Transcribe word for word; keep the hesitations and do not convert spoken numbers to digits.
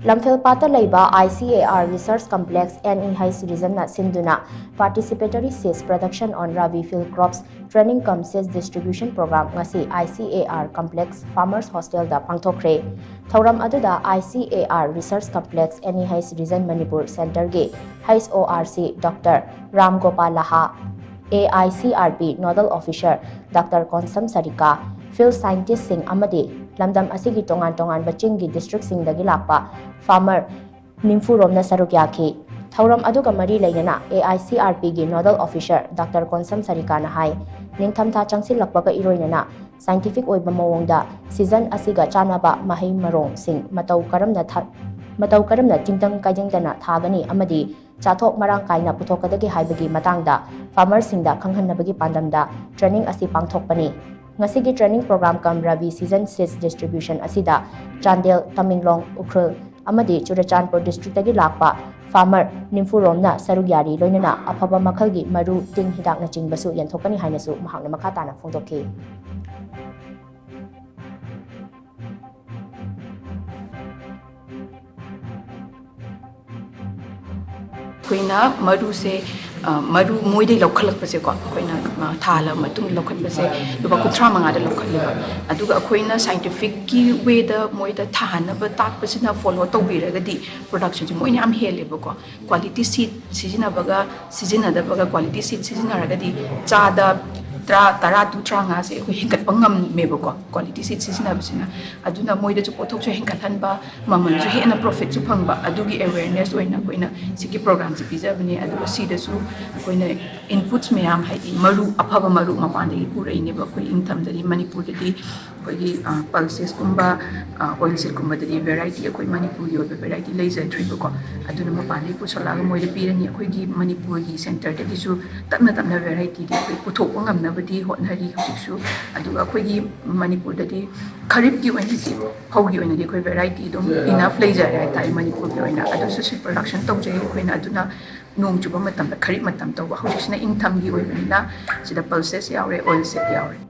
ꯂꯝꯐꯦꯜꯄꯥꯠꯇ ꯂꯩꯕ I C A R Research Complex N E H Regionꯅ ꯁꯤꯟꯗꯨꯅ Participatory Seeds Production on Rabi Field Crops Training cum Seeds Distribution Program ꯉꯁꯤ I C A R Complex Farmers Hostelꯗ ꯄꯥꯡꯊꯣꯛꯈ꯭ꯔꯦ꯫ ꯊꯧꯔꯝ ꯑꯗꯨꯗ I C A R Research Complex N E H Region Manipur Centreꯒꯤ H O R C Doctor Ram Gopal ꯂꯍꯥ, A I C R P Nodal Officer Doctor Konsam ꯁꯔꯤꯀꯥ, Field Scientistꯁꯤꯡ ꯑꯃꯗꯤ ꯂꯝꯗꯝ ꯑꯁꯤꯒꯤ ꯇꯣꯉꯥꯟ ꯇꯣꯉꯥꯟꯕ ꯆꯤꯡꯒꯤ districtꯁꯤꯡꯗꯒꯤ ꯂꯥꯛꯄ farmer ꯅꯤꯝꯐꯨ ꯔꯣꯝꯅ ꯁꯔꯨꯛ ꯌꯥꯈꯤ꯫ ꯊꯧꯔꯝ ꯑꯗꯨꯒ ꯃꯔꯤ ꯂꯩꯅꯅ A I C R Pꯒꯤ Nodal Officer Doctor Konsam ꯁꯔꯤꯀꯥꯅ ꯍꯥꯏ, ꯅꯤꯡꯊꯝꯊꯥ ꯆꯪꯁꯤꯜꯂꯛꯄꯒ ꯏꯔꯣꯏꯅꯅ scientific ꯑꯣꯏꯕ ꯃꯑꯣꯡꯗ season ꯑꯁꯤꯒ ꯆꯥꯟꯅꯕ ꯃꯍꯩ ꯃꯔꯣꯡꯁꯤꯡ ꯃꯇꯧ ꯀꯔꯝꯅ ꯊꯥ-, ꯃꯇꯧ ꯀꯔꯝꯅ ꯇꯤꯡꯇꯪ ꯀꯥꯏꯇꯤꯡꯗꯅ ꯊꯥꯒꯅꯤ ꯑꯃꯗꯤ ꯆꯥꯊꯣꯛ ꯃꯔꯥꯡ ꯀꯥꯏꯅ ꯄꯨꯊꯣꯛꯀꯗꯒꯦ ꯍꯥꯏꯕꯒꯤ ꯃꯇꯥꯡꯗ farmerꯁꯤꯡꯗ ꯈꯪꯍꯟꯅꯕꯒꯤ ꯄꯥꯟꯗꯝꯗ training ꯑꯁꯤ ꯄꯥꯡꯊꯣꯛꯄꯅꯤ꯫ ꯉꯁꯤꯒꯤ training program cum Rabi Season Seeds Distribution ꯑꯁꯤꯗ ꯆꯥꯟꯗꯦꯜ, ꯇꯃꯦꯡꯂꯣꯡ, ꯎꯈ꯭ꯔꯨꯜ ꯑꯃꯗꯤ ꯆꯨꯔꯆꯥꯟꯄꯨꯔ districtꯇꯒꯤ ꯂꯥꯛꯄ farmer ꯅꯤꯝꯐꯨ ꯔꯣꯝꯅ ꯁꯔꯨꯛ ꯌꯥꯔꯤ, ꯂꯣꯏꯅꯅ ꯑꯐꯕ ꯃꯈꯜꯒꯤ ꯃꯔꯨ, ꯇꯤꯟ ꯍꯤꯗꯥꯛꯅꯆꯤꯡꯕꯁꯨ ꯌꯦꯟꯊꯣꯛꯀꯅꯤ ꯍꯥꯏꯅꯁꯨ ꯃꯍꯥꯛꯅ ꯃꯈꯥ ꯇꯥꯅ ꯐꯣꯡꯗꯣꯛꯈꯤ꯫ ꯑꯩꯈꯣꯏꯅ ꯃꯔꯨꯁꯦ, ꯑ, ꯃꯔꯨ ꯃꯣꯏꯗꯩ ꯂꯧꯈꯠꯂꯛꯄꯁꯦꯀꯣ, ꯑꯩꯈꯣꯏꯅ, ꯑ, ꯊꯥꯍꯜꯂꯕ ꯃꯇꯨꯡꯗ ꯂꯧꯈꯠꯄꯁꯦ ꯂꯨꯄꯥ ꯀꯨꯟꯊ꯭ꯔꯥ ꯃꯉꯥꯗ ꯂꯧꯈꯠꯂꯦꯕ꯫ ꯑꯗꯨꯒ ꯑꯩꯈꯣꯏꯅ scientificꯀꯤ wayꯗ ꯃꯣꯏꯗ ꯊꯥꯍꯟꯅꯕ ꯇꯥꯛꯄꯁꯤꯅ follow ꯇꯧꯕꯤꯔꯒꯗꯤ productionꯁꯦ ꯃꯣꯏꯅ ꯌꯥꯝ ꯍꯦꯜꯂꯦꯕꯀꯣ꯫ Quality seed ꯁꯤꯖꯤꯟꯅꯕꯒ ꯁꯤꯖꯤꯟꯅꯗꯕꯒ quality seed ꯁꯤꯖꯤꯟꯅꯔꯒꯗꯤ ꯆꯥꯗ ꯇꯔꯥ, ꯇꯔꯥ to ꯇꯔꯥꯃꯉꯥꯁꯦ ꯑꯩꯈꯣꯏ ꯍꯦꯟꯒꯠꯄ ꯉꯝꯃꯦꯕꯀꯣ, quality seed ꯁꯤꯖꯤꯟꯅꯕꯁꯤꯅ꯫ ꯑꯗꯨꯅ ꯃꯣꯏꯗꯁꯨ ꯄꯣꯠꯊꯣꯛꯁꯨ ꯍꯦꯟꯒꯠꯍꯟꯕ, ꯃꯃꯜꯁꯨ ꯍꯦꯟꯅ profitꯁꯨ ꯐꯪꯕ, ꯑꯗꯨꯒꯤ awareness ꯑꯣꯏꯅ ꯑꯩꯈꯣꯏꯅ ꯁꯤꯒꯤ programꯁꯦ ꯄꯤꯖꯕꯅꯦ꯫ ꯑꯗꯨꯒ ꯁꯤꯗꯁꯨ ꯑꯩꯈꯣꯏꯅ inputs ꯃꯌꯥꯝ, ꯍꯥꯏꯗꯤ ꯃꯔꯨ, ꯑꯐꯕ ꯃꯔꯨ ꯃꯄꯥꯟꯗꯒꯤ ꯄꯨꯔꯛꯏꯅꯦꯕ꯫ ꯑꯩꯈꯣꯏ ꯏꯪꯊꯝꯗꯗꯤ ꯃꯅꯤꯄꯨꯔꯗꯗꯤ ꯑꯩꯈꯣꯏꯒꯤ, ꯑ, pulsesꯀꯨꯝꯕ, ꯑ, oilseedꯀꯨꯝꯕꯗꯗꯤ variety ꯑꯩꯈꯣꯏ ꯃꯅꯤꯄꯨꯔꯒꯤ ꯑꯣꯏꯕ variety ꯂꯩꯖꯗ꯭ꯔꯤꯕꯀꯣ꯫ ꯑꯗꯨꯅ ꯃꯄꯥꯟꯗꯒꯤ ꯄꯨꯁꯜꯂꯛꯑꯒ ꯃꯣꯏꯗ ꯄꯤꯔꯅꯤ꯫ ꯑꯩꯈꯣꯏꯒꯤ ꯃꯅꯤꯄꯨꯔꯒꯤ centreꯗꯒꯤꯁꯨ ꯇꯞꯅ ꯇꯞꯅ varietyꯗꯤ ꯑꯩꯈꯣꯏ ꯄꯨꯊꯣꯛꯄ ꯉꯝꯅꯕꯗꯤ ꯍꯣꯠꯅꯔꯤ ꯍꯧꯖꯤꯛꯁꯨ꯫ ꯑꯗꯨꯒ ꯑꯩꯈꯣꯏꯒꯤ ꯃꯅꯤꯄꯨꯔꯗꯗꯤ ꯈꯔꯤꯞꯀꯤ ꯑꯣꯏꯅꯗꯤ, ꯐꯧꯒꯤ ꯑꯣꯏꯅꯗꯤ ꯑꯩꯈꯣꯏ variety ꯑꯗꯨꯝ enough ꯂꯩꯖꯔꯦ ꯍꯥꯏꯇꯥꯔꯦ ꯃꯅꯤꯄꯨꯔꯒꯤ ꯑꯣꯏꯅ꯫ ꯑꯗꯨꯁꯨ seed production ꯇꯧꯖꯩ ꯑꯩꯈꯣꯏꯅ꯫ ꯑꯗꯨꯅ ꯅꯣꯡ ꯆꯨꯕ ꯃꯇꯝꯗ ꯈꯔꯤꯞ ꯃꯇꯝ ꯇꯧꯕ, ꯍꯧꯖꯤꯛꯁꯤꯅ ꯏꯪꯊꯝꯒꯤ ꯑꯣꯏꯕꯅꯤꯅ ꯁꯤꯗ pulses ꯌꯥꯎꯔꯦ, oilseed ꯌꯥꯎꯔꯦ꯫